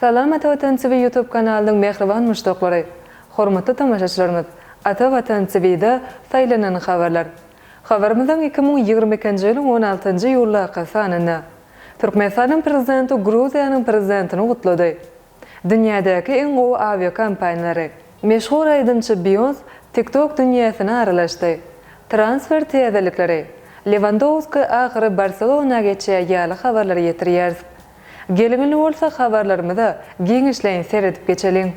Salam Ata Watan TV YouTube kanalynyň mähriban muşdaklary! Hormatly tomaşaçylarymyz! Ata Watan TV-da saýlanan habarlar. Habarymyzyň 2022-nji ýylyň 16-njy iýuldaky sanynda. Türkmenistanyň Prezidenti Gruziýanyň Prezidentini gutlady. Dünýädäki iň gowy awiakompaniýalary. Meşhur aýdymçy Beýonse TikTok dünýäsine aralaşdy. Transfer täzelikleri. Lewandowski ahyry Barselona geçýär ýaly habarlary ýetirýäris. Geliň indi bolsa habarlarymyza giňişleýin seredip geçeliň.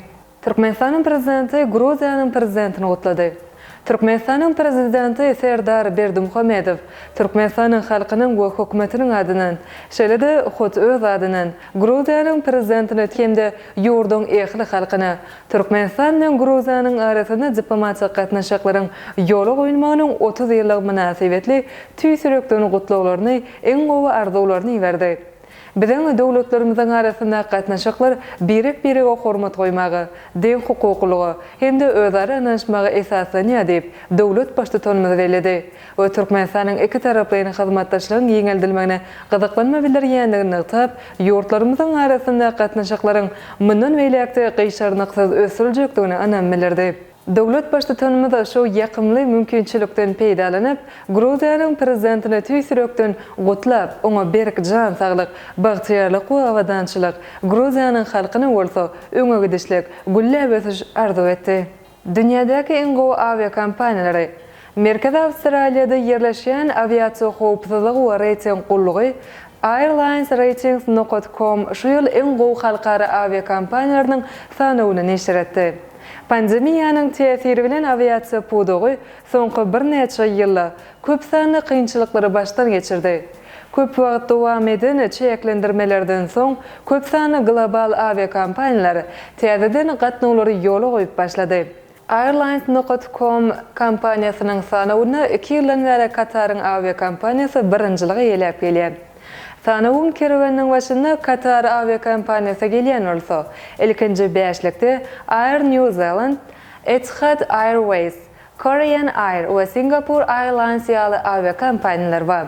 Türkmenistanyň Prezidenti Gruziýanyň Prezidentini gutlady. Türkmenistanyň Prezidenti Serdar Berdimuhamedow Türkmenistanyň halkynyň we Hökümetiniň adyndan, şeýle-de hut öz adyndan Gruziýanyň Prezidentine hem-de ýurduň ähli halkyna Türkmenistan bilen Gruziýanyň arasynda diplomatik gatnaşyklaryň ýola goýulmagynyň 30 ýyllygy mynasybetli tüýs ýürekden gutlaglaryny, iň gowy arzuwlaryny iberdi. Biziň döwletlerimiziň arasyndaky gatnaşyklar birek-birege hormat goýmaga, deňhukuklylyga hem-de özara ynanyşmaga esaslanýar diýip, döwlet Baştutanymyz belledi we Türkmenistanyň ikitaraplaýyn hyzmatdaşlygyň giňeldilmegine gyzyklanma bildirýändigini nygtap, ýurtlarymyzyň arasyndaky gatnaşyklaryň mundan beýläk-de gyşarnyksyz ösdüriljekdigine ynam bildirdi. Döwlet Baştutanymyz şu ýakymly mümkinçilikden peýdalanyp, Gruziýanyň Prezidentini tüýs ýürekden gutlap, oňa berk jan saglyk, bagtyýarlyk we abadançylyk, Gruziýanyň halkyna bolsa öňe gidişlik, gülläp ösüş arzuw etdi. Dünýädäki iň gowy awiakompaniýalary Merkezi Awstraliýada ýerleşýän awiasiýa howpsuzlygy we reýting gullugy Airlines Ratings nokat com şu ýyl iň gowy halkara awiakompaniýalarynyň sanawyny neşir etdi. Pandemiýanyň täsiri bilen awiasiýa pudagy soňky birnäçe ýylda köp sanly kynçylyklary başdan geçirdi. Köp wagt dowam eden çäklendirmelerden soň, köp sanly global awiakompaniýalar täzeden gatnawlary ýola goýup başlady. Airlines nokat com kompaniýasynyň sanawynda iki ýyldan bäri Kataryň awiakompaniýasy birinjiligi eýeläp gelýär. Sanawyň kerweniniň başynda Katar awiakompaniýasy gelýän bolsa, ilkinji bäşlikde Air New Zealand, Etihad Airways, Korean Air we Singapore Airlines ýaly awiakompaniýalar bar.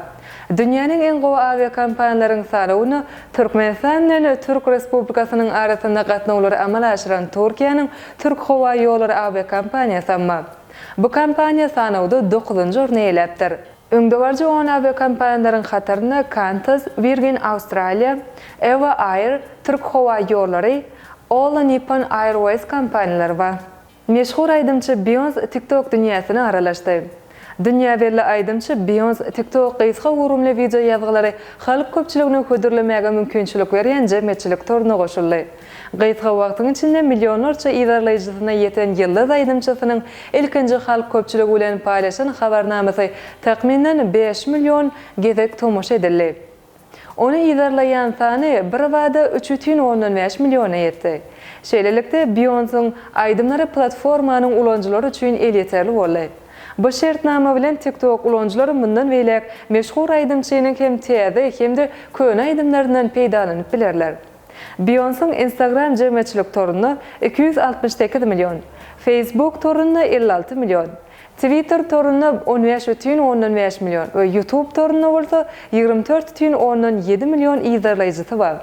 Dünýäniň iň gowy awiakompaniýalaryň sanawynda Türkmenistan bilen Türk Respublikasynyň arasynda gatnawlary amala aşyran Türkiýäniň Türkhowaýollary awiakompaniýasam bar. Bu kompaniýa sanawda dokuzynjy orny eýeläpdir. Öňdebaryjy on awiakompaniýalaryň hatarynda Qantas, Virgin Australia, Eva Air, Türk howa ýollary, All Nippon Airways kompaniýalary bar. Meşhur aýdymçy Beýonse TikTok dünýäsine aralaşdy. Dünýä belli aýdymçy Beýonse TikTok gysga göwrümli wideo ýazgylary halk köpçüligine hödürlemäge mümkinçilik berýän jemgyýetçilik toruna goşuldy. Gysga wagtyň içinde millionlarça yzarlaýjysyna ýeten ýyldyz aýdymçysynyň ilkinji halk köpçüligi bilen paýlaşan habarnamasy takmyndan 5 million gezek tomaşa edildi. Ony yzarlaýan sany birbada 3,5 milliona ýetdi. Şeýlelikde, Beýonsyň aýdymlary platformanyň ulanyjylary üçin elýeterli boldy. Bu şertnama bilen TikTok ulanyjylary mundan beýläk meşhur aýdymçynyň hem täze, hem-de köne aýdymlaryndan peýdalanyp bilerler. Beýonsyň Instagram jemgyýetçilik torunda 268 million, Facebook torunda 56 million, Twitter torunda 15,5 million we YouTube torunda bolsa 24,7 million yzarlaýjysy bar.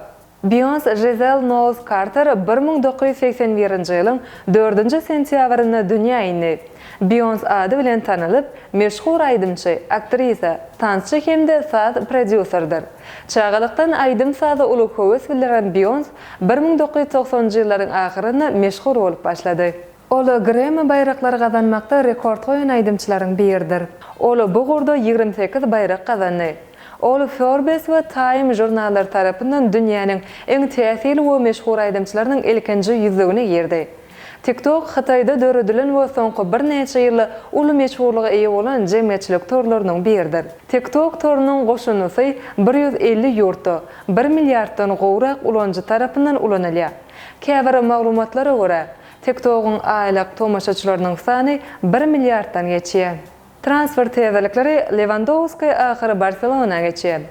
Beýonse Žizel Nouz Karter 1981-nji ýylyň 4-nji sentýabrynda dünýä indi. Beýonse ady bilen tanalyp, meşhur aýdymçy, aktrisa, tansçy hem-de saz prodýuserdir. Çagalykdan aýdym-saza uly höwes bildiren Beýonse 1990-njy ýyllaryň ahyrynda meşhur bolup başlady. Ol Grammy baýraklary gazanmakda rekord goýan aýdymçylaryň biridir. Ol bu ugurda 28 baýrak gazandy. Ol Forbes we Time žurnallary tarapyndan dünýäniň iň täsirli we meşhur aýdymçylarynyň ilkinji ýüzlügine girdi. TikTok Hytaýda döredilen we soňky birnäçe ýylda uly meşhurlyga eýe bolan jemgyýetçilik torlarynyň biridir. TikTok torunyň goşundysy 150 ýurtda, bir milliarddan gowrak ulanyjy tarapyndan ulanylýar. Käbir maglumatlara görä, TikTok-yň aýlyk tomaşaçylarynyň sany bir milliarddan geçýär. Transfer täzelikleri Lewandowski ahyry Barselona geçýär.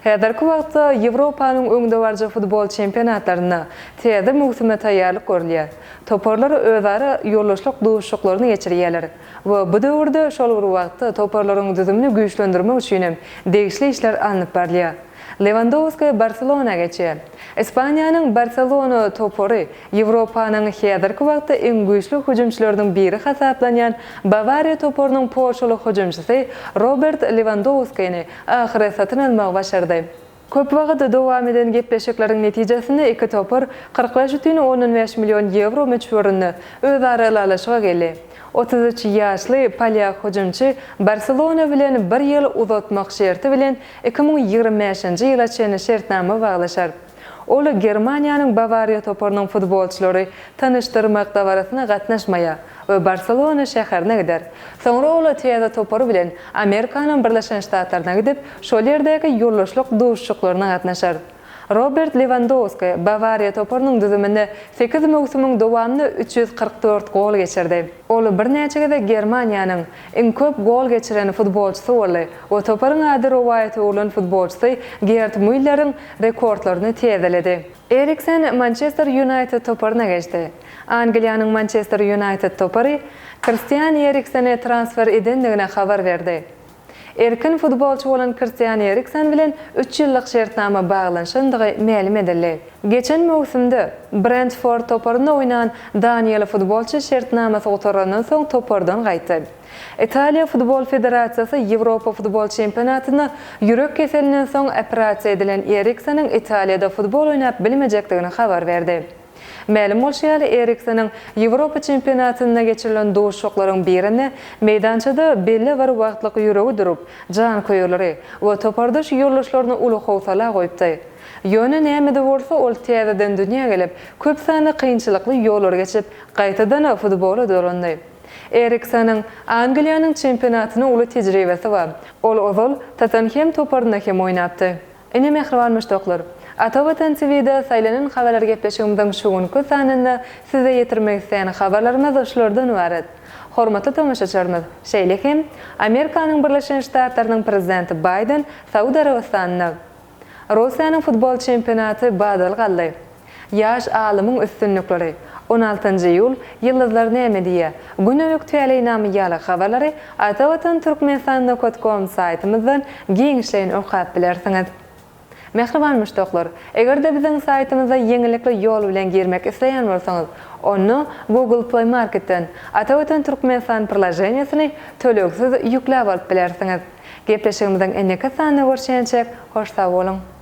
Häzirki wagtda Ýewropanyň öňdebaryjy futbol çempionatlarynda täze möwsüme taýýarlyk görülýär. Toparlar özara ýoldaşlyk duşuşyklaryny geçirýärler we bu döwürde şol bir wagtda toparlaryň düzümini güýçlendirmek üçin hem degişli işler alnyp barylýar. Lewandowski Barselona geçýär. Ispaniýanyň Barselona topary Ýewropanyň häzirki wagtda iň güýçli hüjümçileriniň biri hasaplanýan Bawariýa toparynyň polşaly hüjümçisi Robert Lewandowskini ahyry satyn almagy başardy. Köp wagt dowam eden gepleşikleriň netijesinde iki topar 45,5 million ýewro möçberinde özara ylalaşyga geldi. 33 ýaşly polýak hüjümçi Barselona bilen bir ýyl uzatmak şerti bilen 2025-nji ýyla çenli şertnama baglaşar. Ol Germaniýanyň Bawariýa toparynyň futbolçylary tanyşdyrmak dabarasyna gatnaşmaýar we Barselona şäherine gider. Soňra ol täze topary bilen Amerikanyň Birleşen Ştatlaryna gidip, şol ýerdäki ýoldaşlyk duşuşyklaryna gatnaşar. Robert Lewandowski Bawariýa toparynyň düzüminde sekiz möwsümiň dowamynda 344 gol geçirdi. Ol birnäçe gezek Germaniýanyň iň köp gol geçiren futbolçysy boldy we toparyň ady rowaýata öwrülen futbolçysy Gerd Mülleriň rekordlaryny täzeledi. Eriksen Mançester Ýunaýted toparyna geçdi. Angliýanyň Mançester Ýunaýted topary Kristian Erikseni transfer edendigini habar berdi. Erkin futbolçy bolan Kristian Eriksen bilen üç ýyllyk şertnama baglanyşandygy mälim edildi. Geçen möwsümde Brentford toparynda oýnan daniýaly futbolçy şertnamasy gutarandan soň topardan gaýtdy. Italiýa futbol federasiýasy Ýewropa futbol çempionatynda ýürek keselinden soň operasiýa edilen Erikseniň Italiýada futbol oýnap bilmejekdigini habar berdi. Mälim bolşy ýaly, Erikseniň Ýewropa çempionatynda geçirilen duşuşyklaryň birinde meýdançada belli bir wagtlyk ýüregi durup, janköýerleri we topardaş ýoldaşlaryny uly howsala goýupdy. Ýöne näme-de bolsa, ol täzeden dünýä gelip, köp sanly kynçylykly ýollary geçip, gaýtadan futbola dolandy. Erikseniň Angliýanyň çempionatynda uly tejribesi bar. Ol ozal Tottenhem toparynda hem oýnapdy. Ine mähriban muşdaklar, Ata Watan TV-de saýlanan habarlar gepleşigimiziň şu günki sanynda size ýetirmek isleýän habarlarymyz şulardan ybarat. Hormatly tomaşaçylarymyz, şeýle hem, Amerikanyň Birleşen Ştatlarynyň Prezidenti Baýden Saud Arabystanynda Russiýanyň futbol çempionaty badalga aldy. Ýaş alymyň üstünlikleri, On altynjy iýul, Ýyldyzlar näme diýýär? Gündelik täleýnama ýaly habarlary Atavatan Türkmenistan nokat kom saýtymyzdan giňişleýin okap bilersiňiz. Mähriban muşdaklar, eger-de biziň saýtymyza ýeňillikli ýol bilen girmek isleýän bolsaňyz, onda Google Play Marketden Atavatan Türkmenistan priloženiýasyny tölegsiz ýükläp alyp bilersiňiz. Gepleşigimiziň indiki sanynda görşýänçäk, hoş sag boluň!